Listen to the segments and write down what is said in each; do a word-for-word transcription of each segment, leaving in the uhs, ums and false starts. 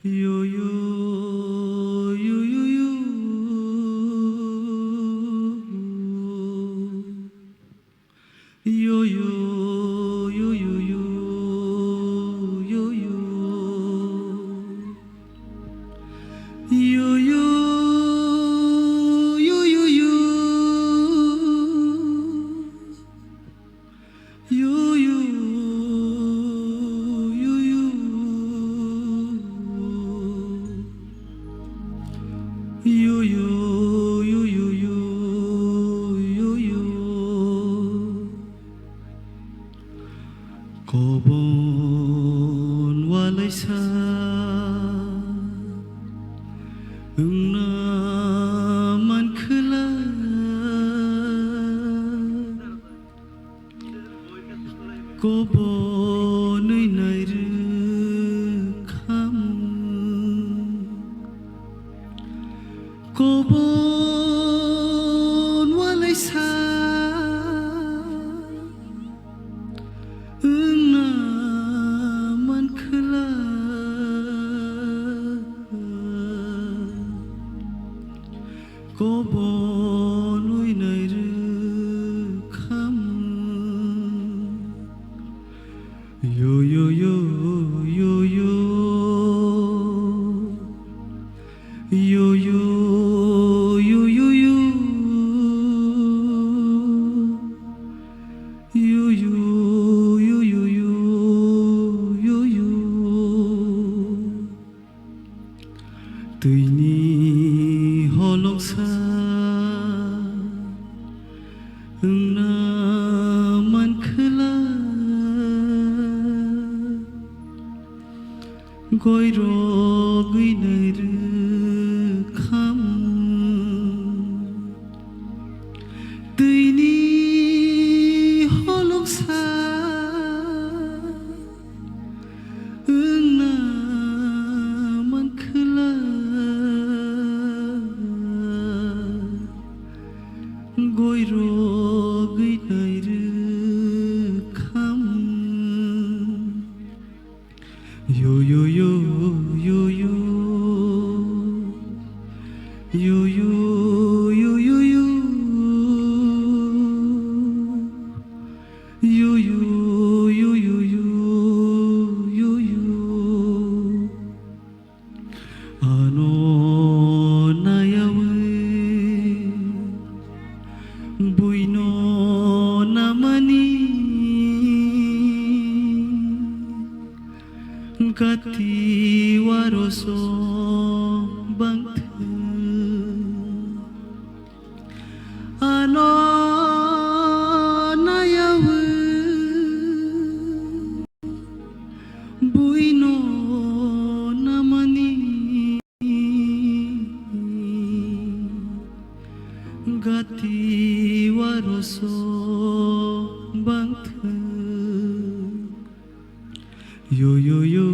Yo, yo, yo, yo, yo. Yo, yo, yo, yo, yo, yo, yo. Yo, yo, yo, yo, yo. Yo, yo, yo, yo. Yo, yo, yo, yo, yo, yo, yo. Kobon walaisa wngna mankhwla. Kobonwi nairwkhamu. Kobon walaisa wngna mankhwla. Kobonwi nairwkhamu. Yo, yo, yo, yo, yo. Yo, yo, yo, yo, yo. Yo, yo, yo, yo, yo, yo, yo. Twini holongsa wngna mankhwla. Goirogwi nairwkhamu. Twini holongsa wngna mankhwla. Goirogwi nairwkhamu. Yo, yo, yo, yo, yo. Yo, yo, yo, yo, yo. Yo, yo, yo, yo, yo, yo, yo. Ano nayawi buino namani gati waroso bangthu. Ano nayawi buino namani gati waroso bangthu. Yo, yo, yo,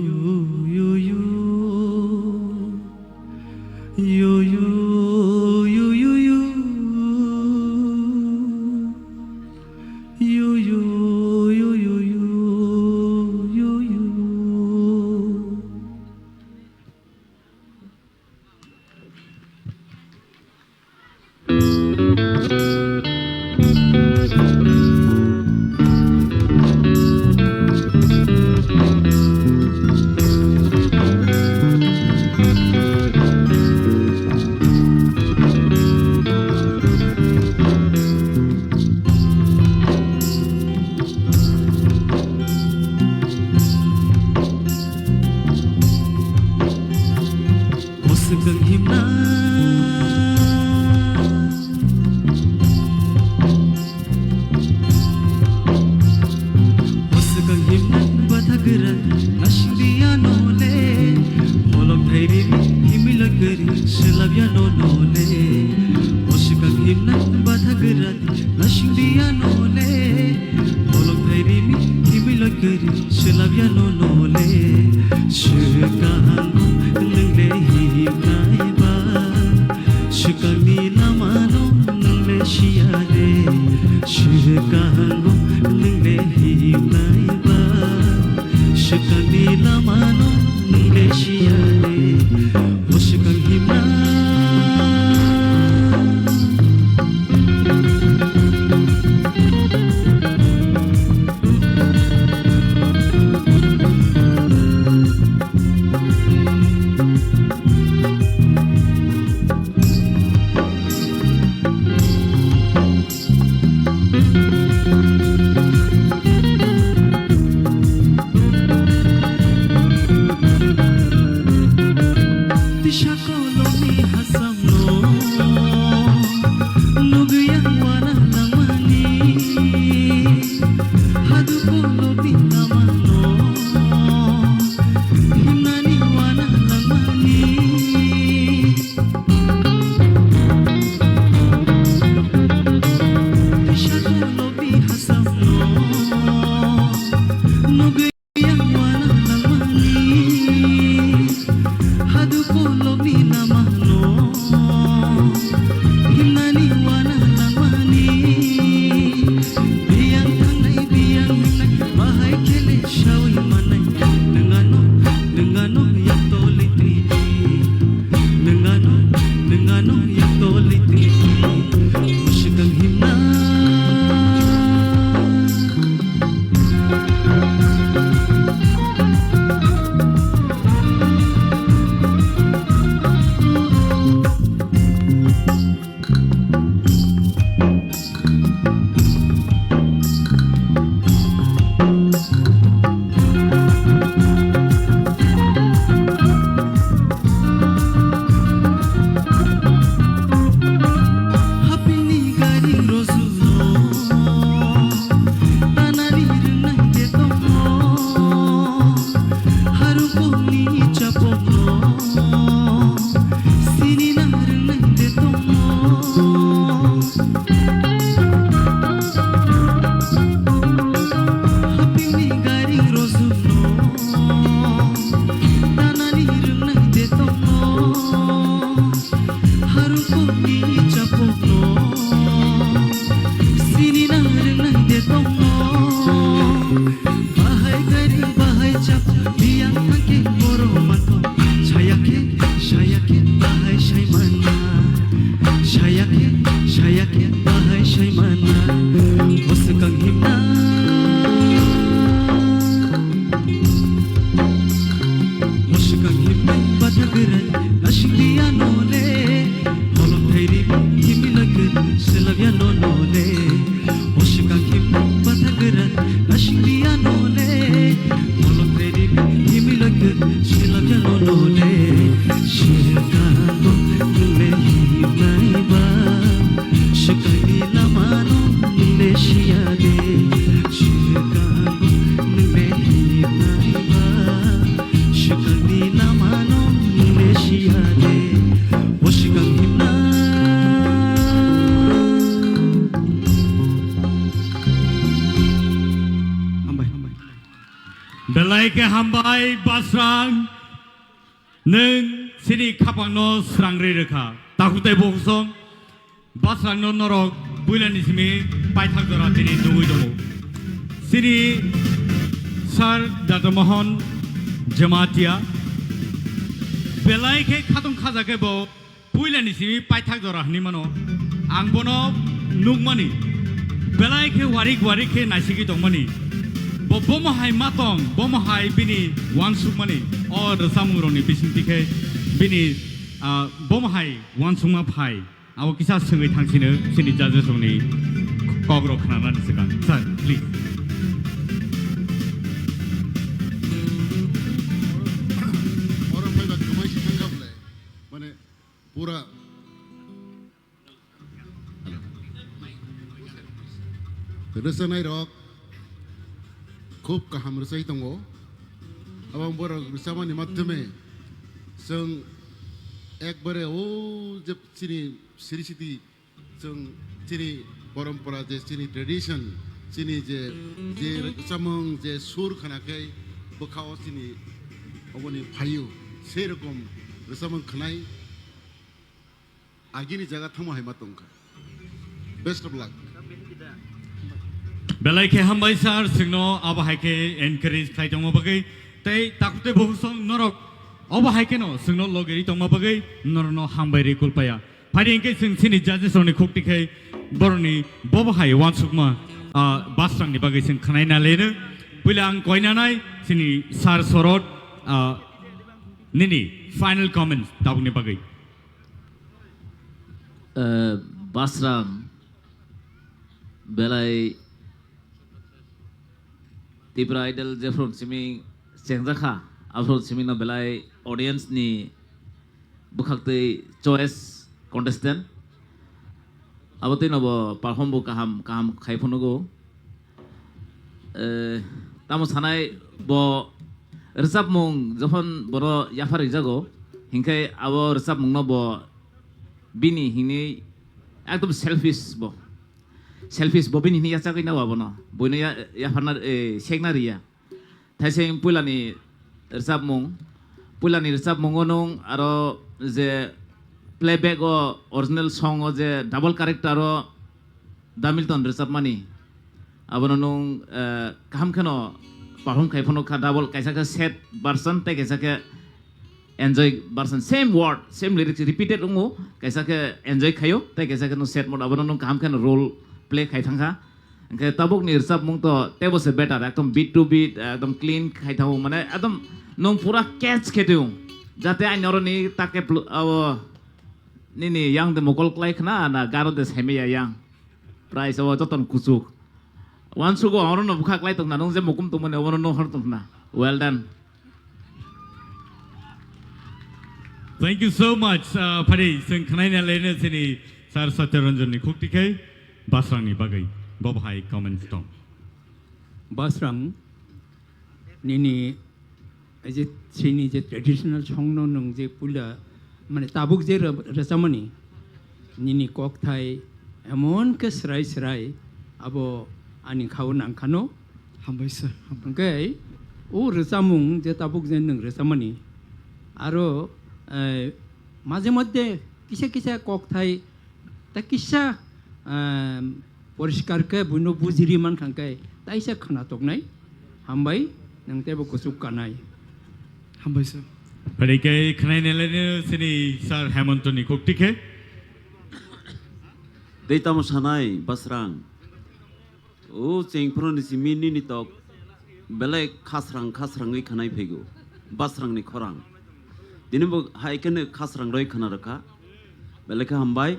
yo, yo. Yo, yo, yo, yo, yo. Yo, yo, yo, yo, yo, yo, yo. Mwswkang himna. Mwswkang himna batha gwra nasingdi ano le. Holong thairimi himwi loi kwrwi swlap ya no no le. Mwswkang himna batha gwra nasingdi ano le. Holong thairimi himwi loi kwrwi swlap ya no no le. Swkang nwng le himnai ba. Swkangni lama no nwng le siya le. Swkang nwng le himnai ba. Swkangni lama no nwng le siya le. Rukuni chapokno sini na rwngnai de tongno. Hapingni gari rosukno tanani rwngnai de tongno. Harukuni chapokno sini na rwngnai de tongno. Bahai gari bahai chap liyang thangke boro mato. Sayake sayake bahai saimana. Sayake sayake bahai saimana. Boswkang himna. Boswkang himnai batha gwnang nasing liya nole. Holok thairi himilakun selabya no nole. Boswkang himnai batha gwnang nasing liya nole. Holok thairi himilakun selabya no nole. Sirkango nule himnai ba. Swkangni lamano nile siya de, swkango nile himnai ba. Swkangni lamano nile siya de, o swkang himna. Hambai, hambai. Belai khe hambai, Basrang. Nwng chini khapangno srangri rwkha. Takhuk tei bukhuk song Basrangno norok puilani simi paithak jora tini nugwi tongo. Chini Sir Doctor Mohan Jamatia belai khe khatong khaja khe bo puilani simi paithak jora hwnwi mano. Ang bono nukmani, belai khe warik warik khe naisigwi tongmani. Bo bomo hai ma tong, bomo hai bini uansukmani. O rwchapmungrokni bisingtwi khe bini, ah, bomo hai uansukma phai. Abo kisa swngwi thangsino chini judges rokni kokrok khnanani swkang. Sir, please. Oro phaiba kwmai se thangkha bwle. Mane, pura. Rwchanairok khub kaham rwchai tongo. Abo borok rwchabmani madhyome chwng ekbare o je chini siri siti chwng chini porompora je chini tradition, chini je, je rwchabmung je sur khna khe bwkha o chini oboni phaio, sei rokom rwchabmung khnai. Agini jaga thangma hai ma tongkha. Best of luck. Belai khe hambai sir, chwngno abo hai khe encourage khlai tongma bagwi. Tei takhuk tei bukhuk song norok obo hai kheno chwngno logeri tongma bagwi norokno hambai ri kulpaya. Phai di hinkhe chwng chini judges rokni khukti khai borokni bobo hai uansukma, ah, Basrangni bagwi chwng khnaina leno. Puila ang koinanai chini sir Sorot, ah, nini final comments tabukni bagwi. Eh, Basrang belai Tipra Idol jephru simi chengjakha, aphru simi no belai audience ni bwkhaktwi choice contestant. Abo twi no bo perform bo kaham, kaham khai phunugo. Eh, tamo sanai bo rwchapmung jokhon boro yaphar rijak o, hinkhe abo rwchapmung no bo bini hinwi ekdom selfish bo. Selfish bo bini hinwi yachagwi nao abono. Buino ya, yapharna, eh, sekna riya. Thaising puilani rwchapmung. Puilani rwchapmungo nwng aro je playback o original song o je double character o Damilton rwchapmani. Abono nwng, eh, kaham kheno perform khai phano kha double, kaisa khe sad version tei kaisa khe enjoy version, same word, same lyrics repeated wngo, kaisa khe enjoy khaio, tei kaisa khe nwng sad mode, abono nwng kaham kheno role play khai thangkha. Hwnkhe tabukni rwchapmung to teibo se better, ekdom beat to beat, ekdom clean khai thango, mane ekdom nwng pura catch khe tong. Jate ani oroni take pl-, abo nini yang de mokol klai khna na garo de saimaya yang. Price abo joton kuchuk. Wansugo orono bwkha klai tongna, nwng je mukum tongmani obono nwng hor tongna. Well done. Thank you so much. Uh, phari, chwng khnaina lene chini Sir Satya Ranjan ni khukti khai Basrang ni bagwi. Bobo hai comments tong. Basrang, nini je chini je traditional song no nwng je puila mane tabuk je rw-, rwchamani nini kokthai emon khe srai srai abo ani khao nangkhano. Hambai sir, hambai. Hwnkhe o rwchamung je tabuk je nwng rwchamani aro, eh, maje moddhe kisa kisa kokthai ta kisa, ehm, poriskar khe buino bujiri mankha khe taisa khna toknai. Hambai, nwng teibo kuchuk kanai. Hambai sir. Phaidi khe khwnai nai laino chini sir Hemontoni khukti khe. Tei tamo sanai, Basrang? O chengphru ni simi nini tok belai khasrang khasrangwi khwnai phaigo, Basrang ni khorang. Tini bo hai kheno khasrang roi khna rwkha. Belai khe hambai.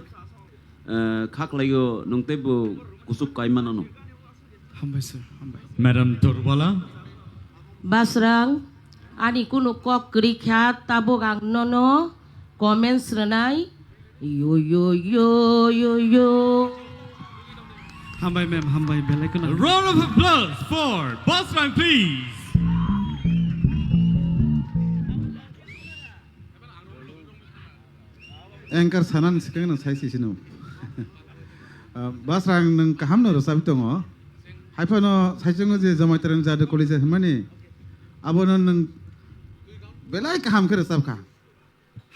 Eh, kha khlaio nwng teibo kuchuk kai manano. Hambai sir, hambai. Madam Durbala. Basrang, ani kunu kok kwrwi kha, tabuk ang nono comments rwnai. Yo, yo, yo, yo, yo. Hambai ma'am, hambai, belai kheno. A round of applause for Basrang, please. Anchor sanani swkang no sai sisino. Ah, Basrang nwng kaham no rwchapwi tongo. Haiphano saichungo je Jamaitwrwng Jadu College hwnmani, abono nwng belai kaham khe rwchapkha.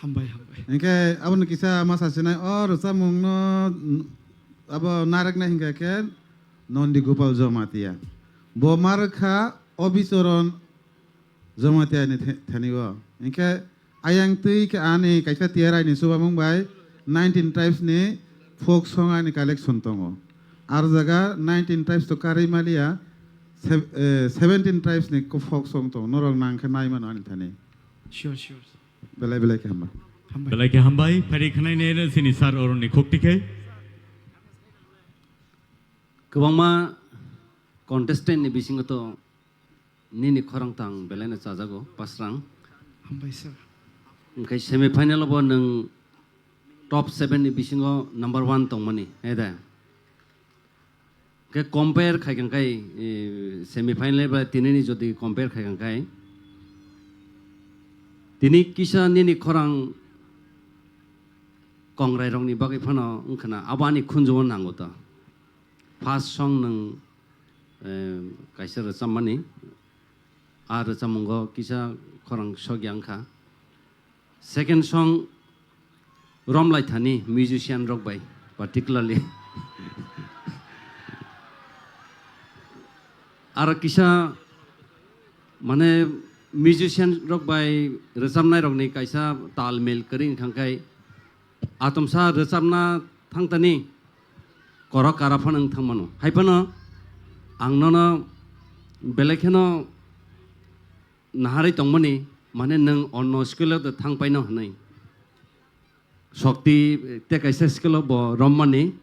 Hambai, hambai. Hinkhe abono kisa ma sasinai, o rwchapmungno, mm, abo narwknai hinkhe khe Nondi Gopal Jamatia. Bo ma rwkha Obichoron Jamatia ni the-, thani o. Hinkhe ayang twi khe ani kaisa T R I ni chubamung bai nineteen tribes ni folk song ani collection tongo. Ar jaga nineteen tribes to karwi maliya, sev-, eh, seventeen tribes ni ko-, folk song tongo. Norok nang khe nai mano ani thani. Sure, sure. Belai belai khe hambai. Hambai. Belai khe hambai, phaidi khwnai nai chini sir oroni khukti khe. Kwbangma contestant ni bisingo to nini khorang tang belai no chajago, Basrang. Hambai sir. Hwnkhe semi final bo nwng top seven ni bisingo number one tongmani, he de? Khe compare khai kang khai, eh, semi final ba tinini jodi compare khai kang khai, tini kisa nini khorang kongrai rokni bagwi phano wngkhana abo ani khunjugo nango ta. First song nwng, eh, kaisa rwchapmani, a rwchapmungo kisa khorang sokya wngkha. Second song romlai thani musician rok bai particularly. Aro kisa mane musician rok bai rwchapnai rokni kaisa tal mil kwrwi wngkha khe atomsa rwchapna thangtani korok kara phano wng thangmano. Hai phano ang nono belai kheno naharwi tongmani, mane nwng onno skill o thang paino hwnwi. Shokti tei kaisa skill o bo rommani.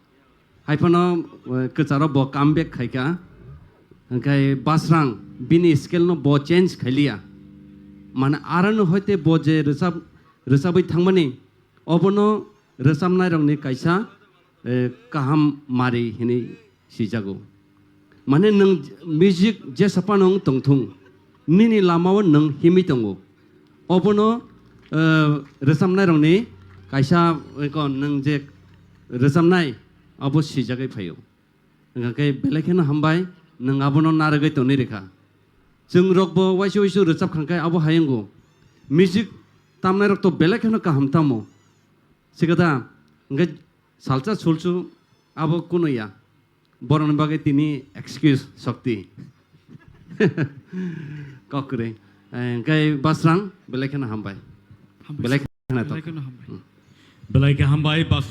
Hai phano, eh, kwcharo bo come back khaikha. Hwnkhe Basrang bini skill no bo change khailiya. Mane aroni hoite bo je rwchap, rwchabwi thangmani, obono rwchapnairokni kaisa, eh, kaham mari hinwi sijago. Mane nwng music jesa phano wng tongthung, nini lamao nwng himwi tongo. Obono, eh, rwchapnairokni kaisa, eko nwng je rwchapnai abo sijagwi phaio. Hwnkha khe belai kheno hambai, nwng abono narwgwi tonwi rwkha. Chwng rokbo waisa waisa rwchap kha khe abo hai wngo. Music tamnairok to belai kheno kaham tamo. Sikada, hwnkhe salsa sulsu abo kunuya. Borokni bagwi tini excuse Shokti. Kok kwrwi. Eh, hwnkhe Basrang, belai kheno hambai. Hambai. Belai kheno to. Belai kheno hambai. Hmm. Belai khe hambai, Bas-